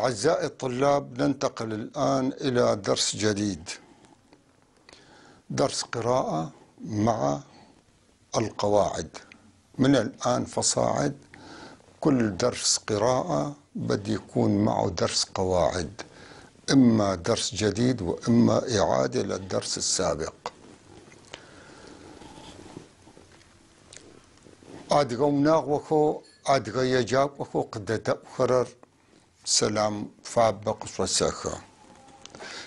أعزائي الطلاب، ننتقل الآن إلى درس جديد، درس قراءة مع القواعد. من الآن فصاعد كل درس قراءة بدي يكون معه درس قواعد، إما درس جديد وإما إعادة للدرس السابق. Адыгэ унагъохэу, адыгэ еджакӏохэу къыдэдэӏухэрэр сэлам фабэ къышъосэхы.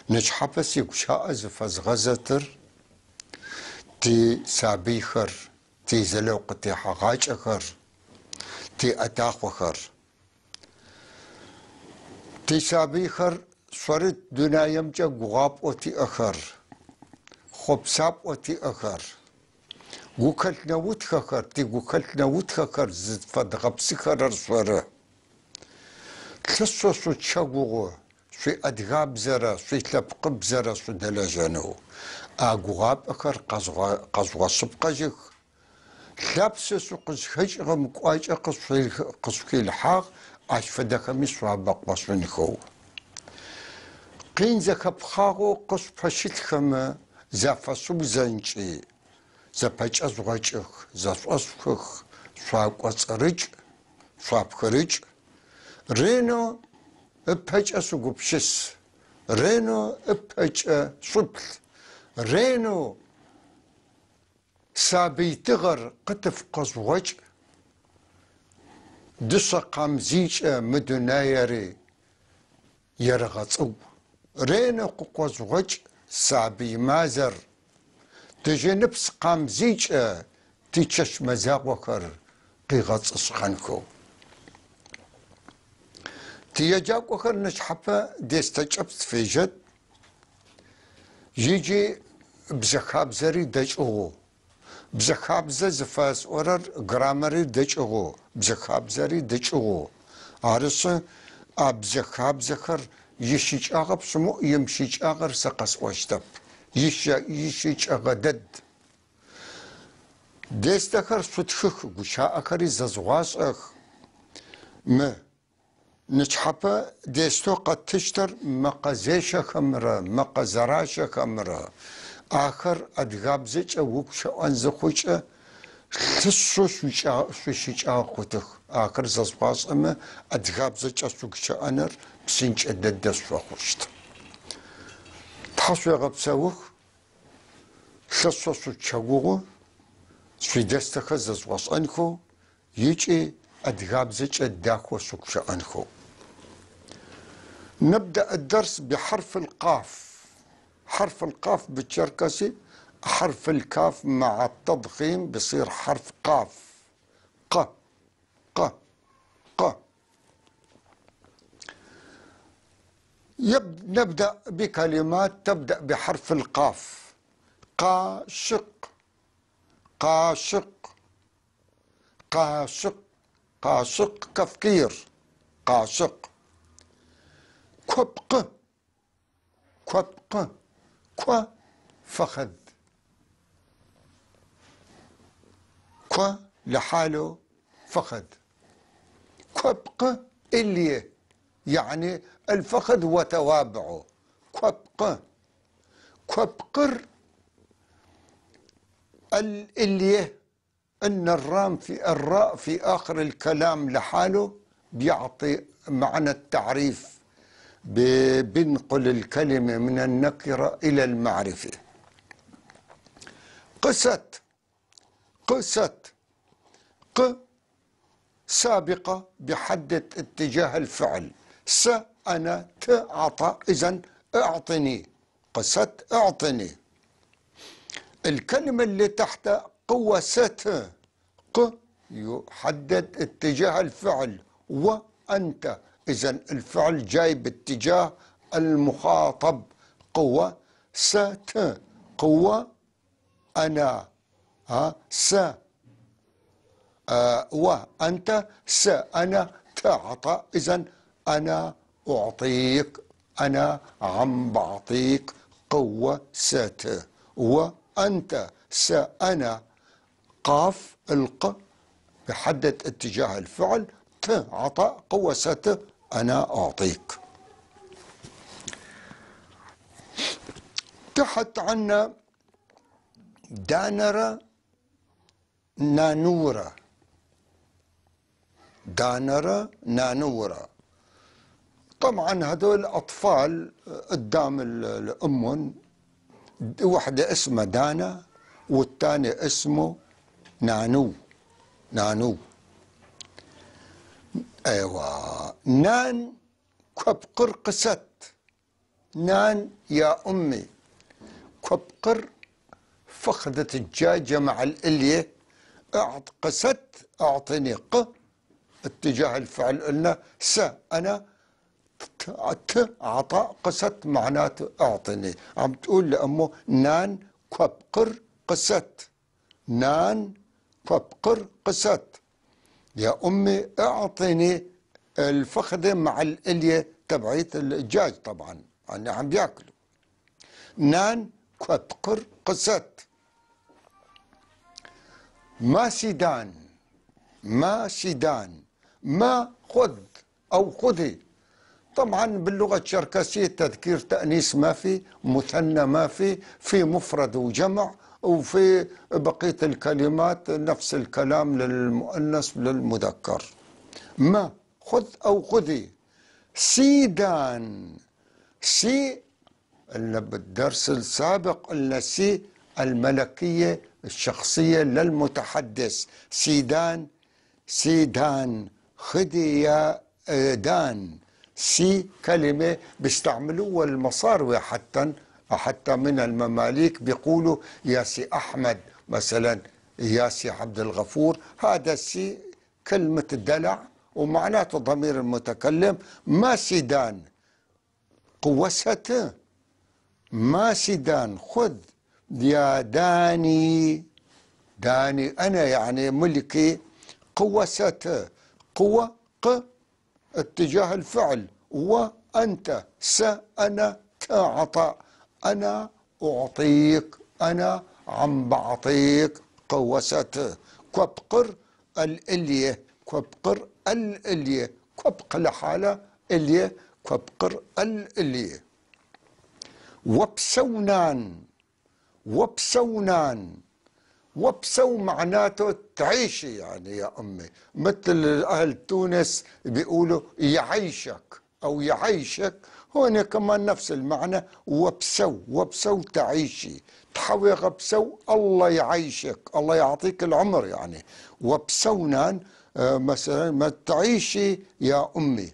Нычхьапэ сигущыӏэ зыфэзгъэзэтыр ти сабыйхэр, ти зэлэу къытехьэгъакӏэхэр, ти ӏэтахъохэр. Ти сабыйхэр шъоры дунаемкӏэ гугъапӏэу тиӏэхэр, хъопсапӏэу тиӏэхэр. Гухэлъ нэутхэхэр, тигухэлъ нэутхэхэр зыфэдгъэпсыхэрэр шъоры. Лъэшэу шъутщэгугъы шъуиадыгабзэрэ шъуилъэпкъыбзэрэ шъудэлэжьэнэу. А гугъапӏэхэр къэжъугъэшъыпкъэжьых. Лъапсэ шъукъызхэкӏыгъэм кӏуачӏэ къышъухилъхьагъ, ащ фэдэхэми шъуабэкъошъунхэу. Къин зэхэпхъагъэу къышъупэщылъхэмэ зафэшъыузэнкӏи, зэпэкӏэжъугъэкӏых, зэшӏошъухых, шъуакӏоцӏырыкӏ, шъуапхырыкӏ. Ренэу ыпэкӏэ шъугупшыс, ренэу ыпэкӏэ шъуплъ, ренэу сабый тыгъэр къытыфкъожъугъэкӏ, дышъэ къамзийкӏэ мы дунаери ерэгъэцӏыгу. Ренэу къыкъожъугъэкӏ сабый мазэр, тыжьыныпс къамзийкӏэ тичэщ мэзагъохэр къигъэцӏышъхъэнхэу. Тиеджакӏохэр нычхьапэ дестэкӏэпс фежьэт, иджи бзэхабзэри дэкӏыгъэу. Бзэхабзэ зыфасӏорэр граммэри дэкӏыгъэу, бзэхабзэри дэкӏыгъэу. Арышъы а бзэхабзэхэр ищыкӏагъэп шъумыӏу, имыщыкӏагъэр сэ къэсӏощтэп. Ищыкӏэгъэ дэд. Дестэхэр шъутхых, гущыӏэхэри зэжъугъашӏэх. Мы нычхьапэ дестэу къэттыщтыр мэкъэзещэхэмрэ мэкъэзэращэхэмрэ. Ахэр адыгабзэкӏэ угущыӏэн зыхъукӏэ лъэшэу шъуищыкӏагъэ хъутых. Ахэр зэжъугъашӏэмэ адыгабзэкӏэ шъугущыӏэныр псынкӏэ дэдэ шъуфэхъущт. Тхьэ шъуегъэпсэух, лъэшэу шъутщэгугъы, шъуидэстэхэр зэжъугъэшӏэнхэу икӏи адыгабзэкӏэ дахэу шъугущыӏэнхэу. نبدأ الدرس بحرف القاف. حرف القاف بالشركسي، حرف الكاف مع التضخيم بصير حرف قاف. ق ق ق. نبدأ بكلمات تبدأ بحرف القاف. قاشق، قاشق، قاشق، قاشق كفكير، قاشق. كبق، كبق، كو فخذ، كو لحاله فخذ. كبق اللي يعني الفخذ وتوابعه. كبق، كبقر اللي ان الرام في الراء في اخر الكلام لحاله بيعطي معنى التعريف، بنقل الكلمة من النكرة إلى المعرفة. قست، قست، ق سابقة بحدد اتجاه الفعل، س أنا، ت عطاء، إذن اعطني، قست اعطني. الكلمة اللي تحت قوة ست، ق يحدد اتجاه الفعل، وأنت، إذن الفعل جاي باتجاه المخاطب. قوة ست، قوة أنا، ها س وأنت، س أنا، ت عطاء، إذن أنا أعطيك، أنا عم بعطيك. قوة ست، وأنت، س أنا، قاف الق بحدد اتجاه الفعل، ت عطاء، قوة ست، أنا أعطيك. تحت عنا دانرة نانورة، دانرة نانورة. طبعا هدول أطفال قدام الأمهم، وحدة اسمها دانا والثاني اسمه نانو. نانو ايوه. نان كبقر قست، نان يا امي، كبقر فخذة الدجاجة مع الالية، قست اعطني ق اتجاه الفعل، قلنا س انا ت عطاء، قست معناته اعطني. عم تقول لامه نان كبقر قست، نان كبقر قست، يا امي اعطني الفخذة مع الالية تبعيت الدجاج، طبعا يعني عم بياكلوا. نان كبقر قست. ما سيدان، ما سيدان، ما خذ او خذي. طبعا باللغة الشركسية تذكير تأنيس ما في، مثنى ما في، في مفرد وجمع، وفي بقية الكلمات نفس الكلام للمؤنث للمذكر. ما خذ أو خذي. سيدان، سي اللي بالدرس السابق قلنا سي الملكية الشخصية للمتحدث. سيدان، سيدان، خذي يا دان. سي كلمة بيستعملوها المصاروة حتى من المماليك، بيقولوا يا سي أحمد مثلا، يا سي عبد الغفور. هذا سي كلمة دلع ومعناته ضمير المتكلم. ما سيدان قوسته، ما سيدان خذ يا داني، داني أنا يعني ملكي. قوسته، قوة ق اتجاه الفعل، وأنت س أنا ت عطاء، أنا أعطيك، أنا عم بعطيك. قوسته. كبقر الإلية، كبقر الإلية، كبق لحالة إلية، كبقر الإلية. وبسونان، وبسونان، وبسو معناته تعيشي يعني يا أمي، مثل أهل تونس بيقولوا يعيشك أو يعيشك، هون كمان نفس المعنى. وبسو، وبسو تعيشي، تحوي غبسو الله يعيشك، الله يعطيك العمر يعني. وبسونان مثلا ما تعيشي يا أمي.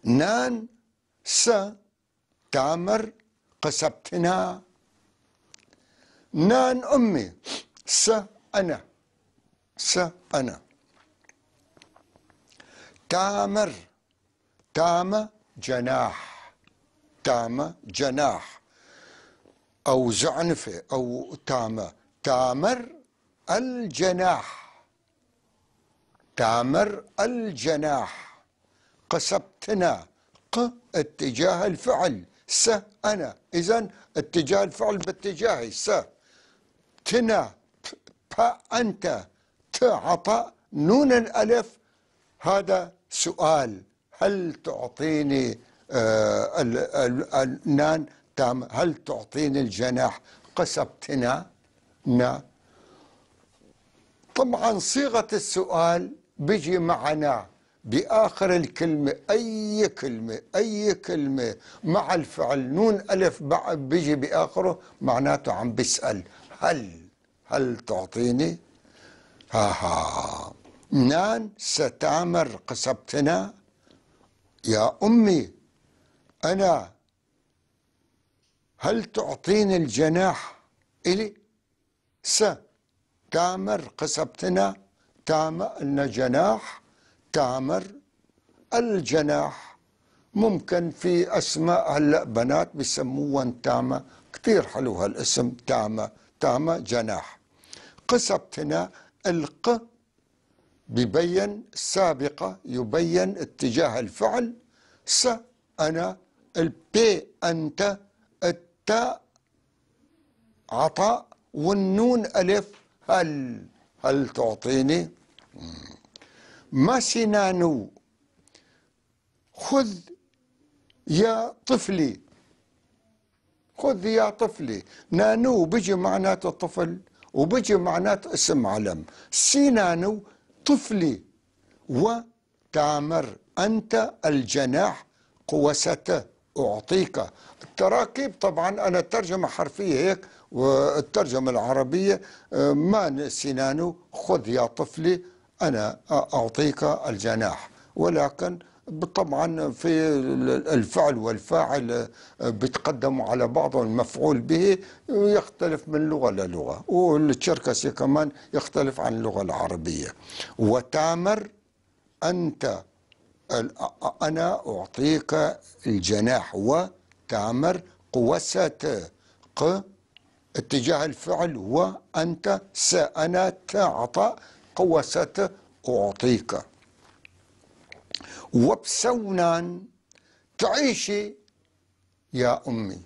نان س تامر قسبتنا، نان أمي، س أنا، س أنا. تامر، تام جناح، تام جناح أو زعنفة أو تام، تامر الجناح، تامر الجناح. قسبتنا، ق اتجاه الفعل، س أنا، إذن اتجاه الفعل باتجاهي، س تنا ب أنت ت عطاء نون الألف. هذا سؤال، هل تعطيني النان تام، هل تعطيني الجناح؟ قسبتنا نا. طبعا صيغة السؤال بيجي معنا بآخر الكلمة، أي كلمة، أي كلمة مع الفعل نون ألف بيجي بآخره، معناته عم بيسأل هل، هل تعطيني؟ ها ها. نان ستامر قسبتنا، يا أمي أنا هل تعطيني الجناح إلي؟ س تامر قسبتنا، تام أن جناح، تامر الجناح. ممكن في أسماء هلأ بنات بيسموها تامة، كتير حلو هالاسم تامة، تامة جناح. قسبتنا، الق ببين سابقة، يبين اتجاه الفعل، س أنا، البي أنت، التاء عطاء، والنون ألف هل، هل تعطيني؟ ما سنانو خذ يا طفلي، خذ يا طفلي. نانو بيجي معناته طفل وبيجي معناته اسم علم. سينانو طفلي. وتامر أنت الجناح قوسته أعطيك. التراكيب طبعا أنا ترجمة حرفية هيك، والترجمة العربية ما سينانو خذ يا طفلي أنا أعطيك الجناح، ولكن طبعا في الفعل والفاعل بيتقدموا على بعض، المفعول به يختلف من لغة للغة، والتشركسي كمان يختلف عن اللغة العربية. وتامر أنت أنا أعطيك الجناح، وتامر قوسة ق اتجاه الفعل، وأنت سأنا تعطى قوسة أعطيك. وبسونان تعيشي يا أمي،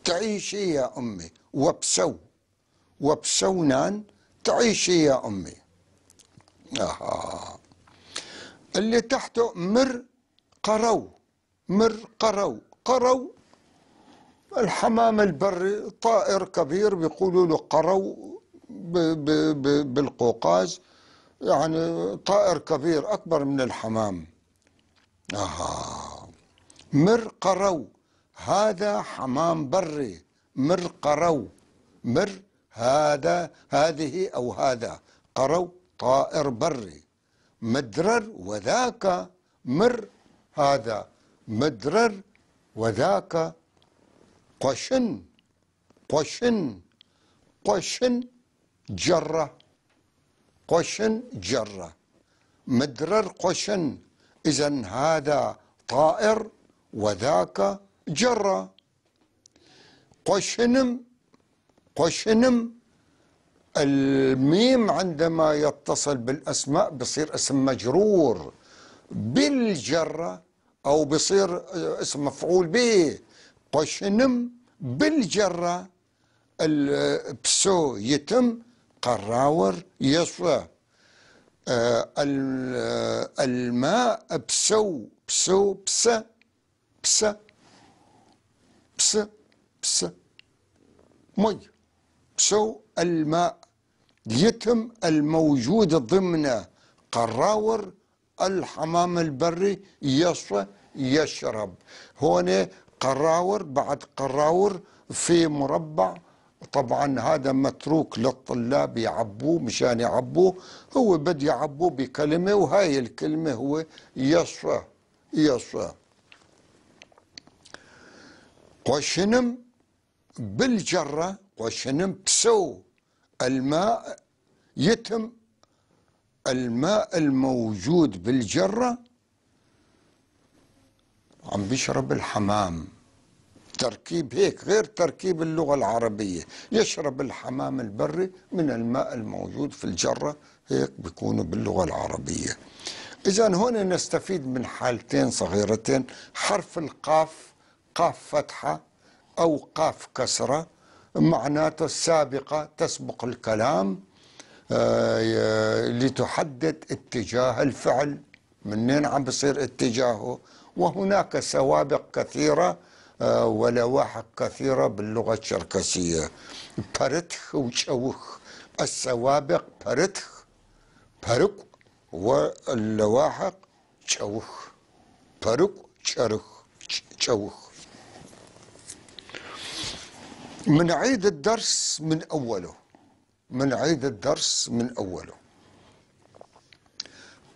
تعيشي يا أمي. وبسو وبسونان تعيشي يا أمي. اللي تحته مر قرو، مر قرو، قرو الحمام البري، طائر كبير بيقولوا له قرو بالقوقاز، يعني طائر كبير أكبر من الحمام. مر قرو هذا حمام بري. مر قرو، مر هذا، هذه أو هذا، قرو طائر بري. مدرر وذاك مر هذا، مدرر وذاك قشن، قشن، قشن جرة، قشن جرة، مدرر قشن. إذن هذا طائر وذاك جرة. قشنم، قشنم الميم عندما يتصل بالأسماء بصير اسم مجرور بالجرة أو بصير اسم مفعول به. قشنم بالجرة، البسو يتم، قراور يصفى. الماء بسو، بسو بس بس بس بس مي، بسو الماء يتم الموجود ضمن قراور الحمام البري يصفى يشرب. هون قراور بعد قراور في مربع، طبعا هذا متروك للطلاب يعبوه، مشان يعبوه هو بده يعبوه بكلمة، وهاي الكلمة هو يصفى يصفى. قشنم بالجرة، قشنم بسو الماء يتم الماء الموجود بالجرة عم بيشرب الحمام. تركيب هيك غير تركيب اللغة العربية، يشرب الحمام البري من الماء الموجود في الجرة، هيك بيكونوا باللغة العربية. إذا هون نستفيد من حالتين صغيرتين، حرف القاف، قاف فتحة أو قاف كسرة، معناته السابقة تسبق الكلام لتحدد اتجاه الفعل، منين عم بصير اتجاهه. وهناك سوابق كثيرة ولواحق كثيرة باللغة الشركسية، برتخ وشوخ، السوابق برتخ برك، واللواحق شوخ، برك شرخ شوخ. من عيد الدرس من أوله، من عيد الدرس من أوله.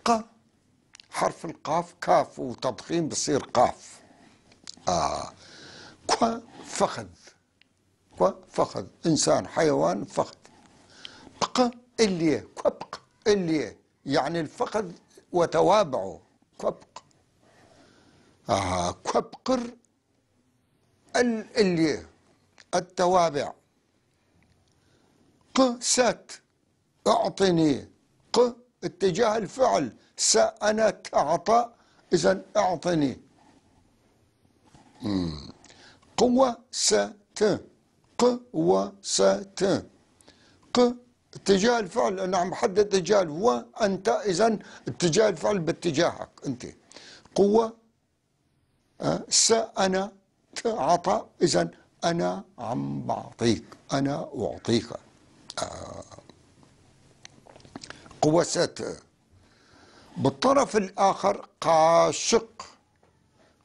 ق حرف القاف، كاف وتضخيم بصير قاف. كو فخذ، كو فخذ، إنسان حيوان فخذ. بق اللي، كبق اللي، يعني الفخذ وتوابعه، كبق. كبقر اللي، التوابع. ق ست أعطني، ق اتجاه الفعل، س أنا تعطى، إذا أعطني. قوة س ت، قوة س ت، ق اتجاه الفعل، أنا عم بحدد اتجاه، وأنت إذا اتجاه الفعل باتجاهك أنت. قوة س أنا تعطى، إذا أنا عم بعطيك، أنا أعطيك. قوست. بالطرف الآخر قاشق،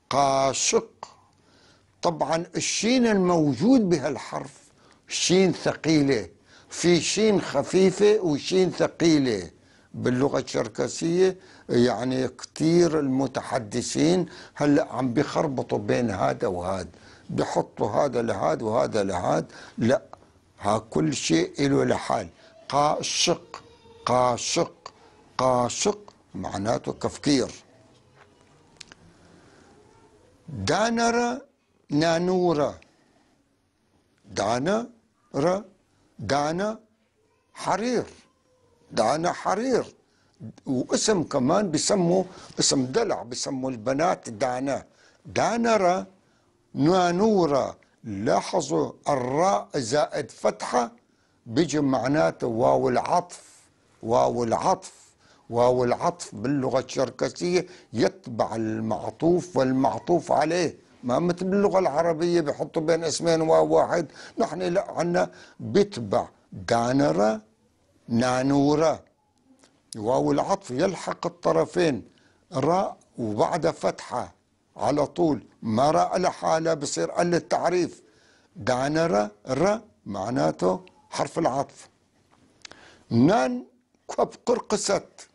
قاشق. طبعا الشين الموجود بهالحرف شين ثقيلة، في شين خفيفة وشين ثقيلة باللغة الشركسية. يعني كثير المتحدثين هلأ عم بيخربطوا بين هذا وهذا، بحطوا هذا لهذا وهذا لهذا. لا، ها كل شيء له لحال. قاشق، قاشق، قاشق معناته كفكير. دانرة نانورة، دانرة، دانا حرير، دانا حرير. واسم كمان بسموا اسم دلع، بسموا البنات دانا. دانرة نانورة. لاحظوا الراء زائد فتحة بيجي معناته واو العطف، واو العطف، واو العطف باللغة الشركسية يتبع المعطوف والمعطوف عليه. ما مثل باللغة العربية بحطوا بين اسمين واو واحد، نحن لا، عنا بيتبع دانرة نانورة. واو العطف يلحق الطرفين، راء وبعدها فتحة على طول، ما راء لحالها بصير ال التعريف. دانرة ر معناته حرف العطف. نان كبقر قست،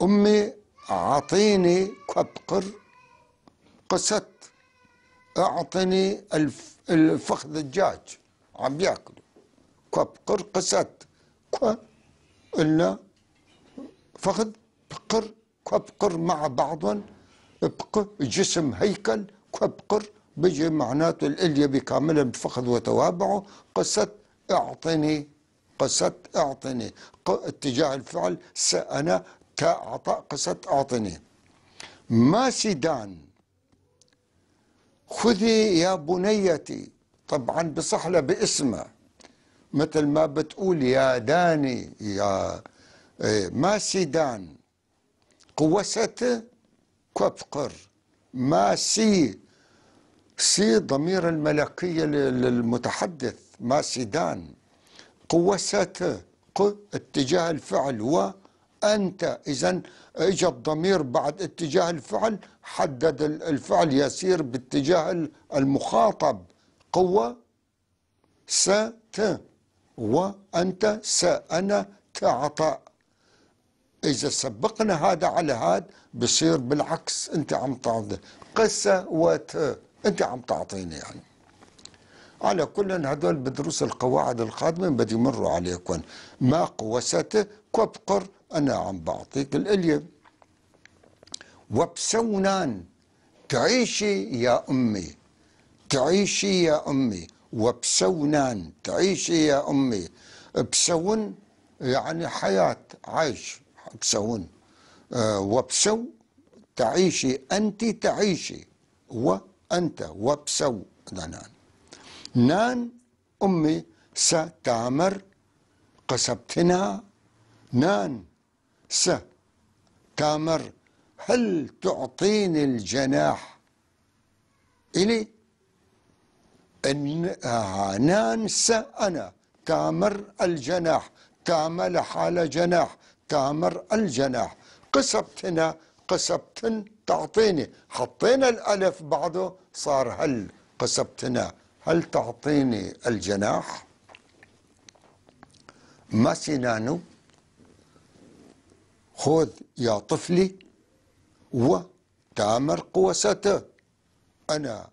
أمي أعطيني كبقر قست، أعطني الفخذ الدجاج عم بياكلوا. كبقر قست، ك قلنا فخذ، بقر كبقر مع بعضهم، بق جسم هيكل، كبقر بيجي معناته الإلية بكاملها بفخذ وتوابعه. قست أعطني، قست أعطني، ق اتجاه الفعل، س أنا، تاء عطاء، قست أعطني. ما سيدان خذي يا بنيتي، طبعا بصحلة باسمها مثل ما بتقول يا داني يا ما سيدان. قوست كبقر، ما سي، سي ضمير الملكية للمتحدث، ما سيدان. قوست ق اتجاه الفعل وأنت، إذن اجى الضمير بعد اتجاه الفعل، حدد الفعل يسير باتجاه المخاطب. قوة س ت وأنت س أنا ت عطاء. إذا سبقنا هذا على هذا بصير بالعكس، أنت عم تعطي قسة وت، أنت عم تعطيني يعني. على كل هدول بدروس القواعد القادمة بدي يمروا عليكم. ما قوست كبقر، أنا عم بعطيك الإلية. وبسونان تعيشي يا أمي، تعيشي يا أمي. وبسونان تعيشي يا أمي. بسون يعني حياة، عيش، بسون. وبسو تعيشي، أنت تعيشي، وأنت وبسو نان. نان أمي ستامر قسبتنا. نان س تامر، هل تعطيني الجناح إلي؟ إن نان س أنا تامر الجناح، تامل حال جناح، تامر الجناح. قسبتنا قسبتن تعطيني، حطينا الألف بعده صار هل. قسبتنا هل تعطيني الجناح؟ ما سنانو خذ يا طفلي وتامر قوسته، أنا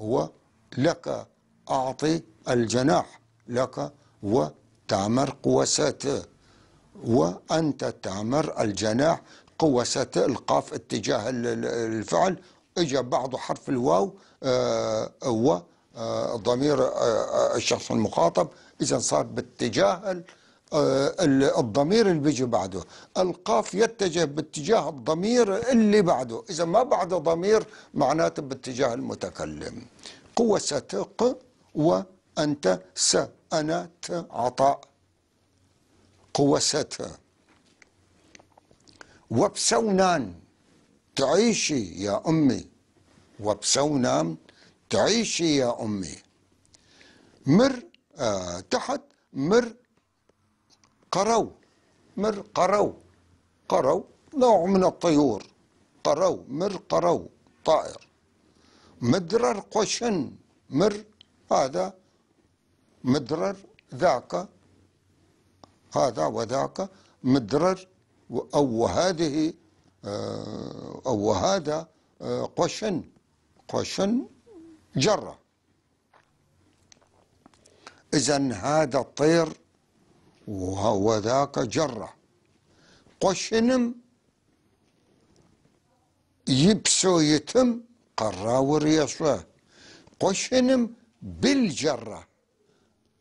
هو لك أعطي الجناح، لك وتامر قوسته، وأنت تامر الجناح. قوسته القاف اتجاه الفعل، اجى بعده حرف الواو و ضمير الشخص المخاطب، إذا صار باتجاه الضمير اللي بيجي بعده. القاف يتجه باتجاه الضمير اللي بعده، إذا ما بعده ضمير معناته باتجاه المتكلم. قوة ستق وأنت س أنا ت عطاء. قوة ست. وبسونان تعيشي يا أمي، وبسونان تعيشي يا أمي. مر تحت مر قرو، مر قرو، قرو نوع من الطيور، قرو مر قرو طائر. مدرر قشن، مر هذا، مدرر ذاك، هذا وذاك، مدرر أو وهذه أو وهذا قشن، قشن جرة. إذن هذا الطير وذاك جرة. قشنم يبسو يتم قراور يسوى. قشنم بالجرة،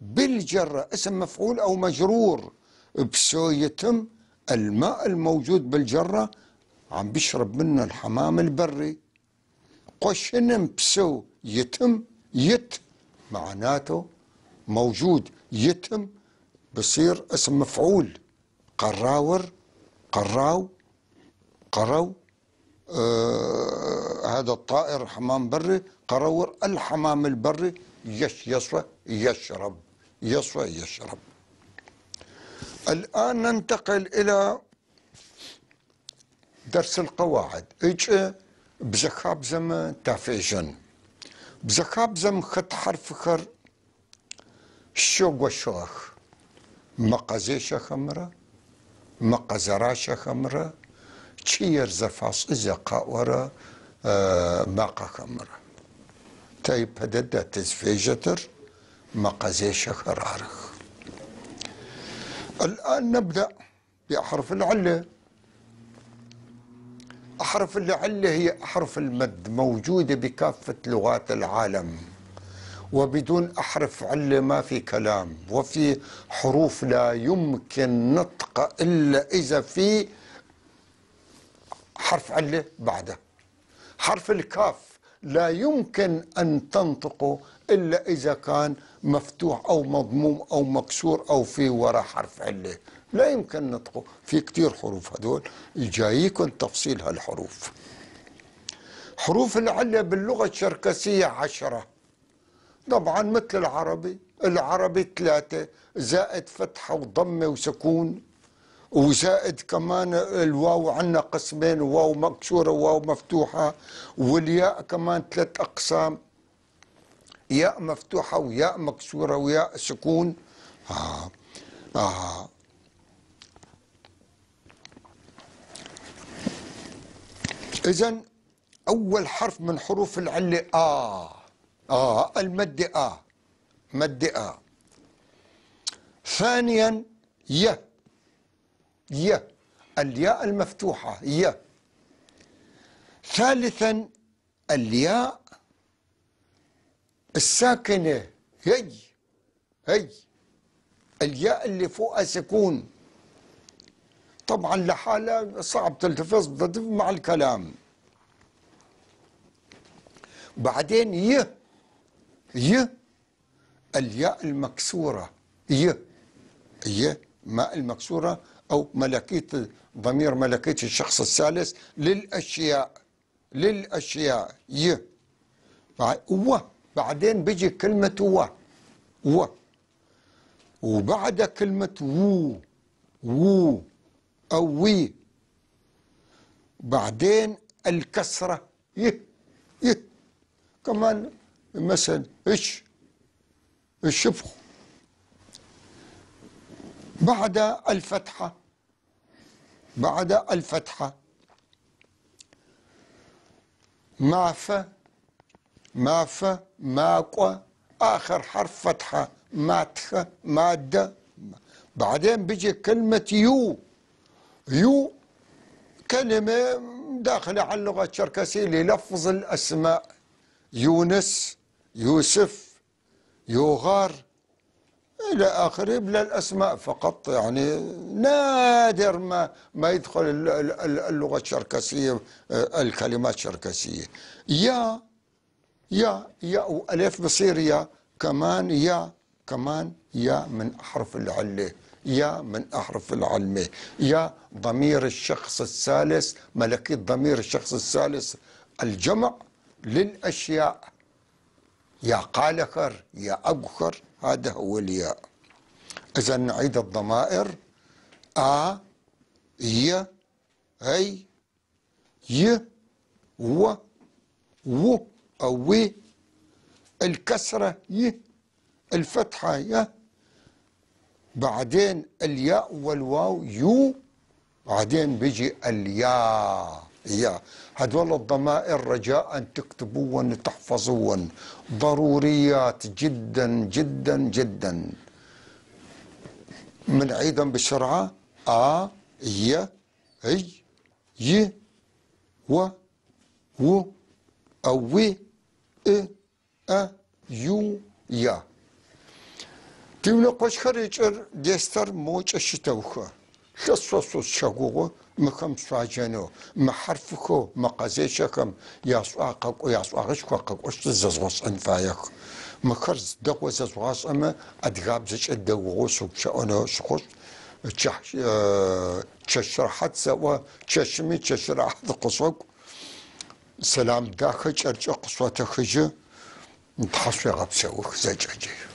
بالجرة اسم مفعول أو مجرور. بسو يتم الماء الموجود بالجرة عم بيشرب منه الحمام البري. قشنم بسو يتم، يت معناته موجود، يتم بصير اسم مفعول. قراور، قراو، قرو، هذا الطائر حمام بري، قراور الحمام البري، يسوى يشرب، يسوى يشرب. الآن ننتقل إلى درس القواعد. إيش بزخابزم تافيجن، بزخابزم خط حرف خر شوق وشوخ، مقازيشة خمرة، مقازراشة خمرة، تشير زفاص إذا قاورة ماقا خمرة. تايب هددا تزفيجتر مقازيشة خرارخ. الآن نبدأ بأحرف العلة. أحرف العلة هي أحرف المد، موجودة بكافة لغات العالم، وبدون أحرف علة ما في كلام، وفي حروف لا يمكن نطق إلا إذا في حرف علة بعده. حرف الكاف لا يمكن أن تنطقه إلا إذا كان مفتوح أو مضموم أو مكسور أو في وراء حرف علة، لا يمكن نطقه. في كتير حروف هدول جايكم تفصيل هالحروف. حروف العلة باللغة الشركسية 10، طبعا مثل العربي، العربي 3 زائد فتحة وضمة وسكون، وزائد كمان الواو عندنا قسمين، واو مكسورة وواو مفتوحة، والياء كمان 3 أقسام، ياء مفتوحة وياء مكسورة وياء سكون. إذن أول حرف من حروف العلة المد مد ثانيا ي، ي الياء المفتوحة ي. ثالثا الياء الساكنة هي، هي الياء اللي فوقها سكون، طبعا لحالها صعب تلتفظ مع الكلام. بعدين ي، ي الياء المكسورة ي، ي ماء المكسورة أو ملكية ضمير ملكية الشخص الثالث للأشياء، للأشياء ي. و بعدين بيجي كلمة و، و وبعد كلمة وو، وو أو وي، بعدين الكسرة ي، ي كمان مثلا إيش الشبخ، بعد الفتحة، بعد الفتحة ما ف، ما ف ماكو، آخر حرف فتحة ماتخ مادة. بعدين بيجي كلمة يو، يو كلمة داخلة على اللغة الشركسية للفظ الأسماء، يونس، يوسف، يوغار، إلى آخره، بلا الأسماء فقط، يعني نادر ما يدخل اللغة الشركسية الكلمات الشركسية. يا يا يا وألف بصير يا، كمان يا، كمان يا من أحرف العلة، يا من أحرف العلمة، يا ضمير الشخص الثالث، ملكية ضمير الشخص الثالث الجمع للأشياء، يا قالكر يا أقخر، هذا هو الياء. إذا نعيد الضمائر: آ، ي، هي، ي، و، و أو وي، الكسرة ي، الفتحة ي، بعدين الياء والواو يو، بعدين بيجي الياء يا. هدول الضمائر رجاء تكتبوهن وتحفظوهن، ضروريات جدا جدا جدا. منعيدهم بسرعة: آ، ي، هي، ي، و، و أو وي، ا، أ، يو، يا. Тиунэкъощхэр ыкӏэр дестэр мокӏэ щытэухэ. Лъэшъэу сыщэгугъы мыхэм шъуаджэнэу, мы хьарфыхэу мэкъэзещэхэм яшӏуагъэшхо къэкӏощтыр зэзгъэшӏэн фаех. Мыхэр дэгъоу зэзгъашӏэмэ, адыгабзэкӏэ дэгъугъэу сыгущыӏэнэу сыхъущт. Чэщ рэхьат сэӏо, чэщыми чэщ рэхьат къышъокӏу. Сэлам дахэ кӏэркӏэ къышъотэхыжьы. Тхьашъуегъэпсэух зэкӏэджи.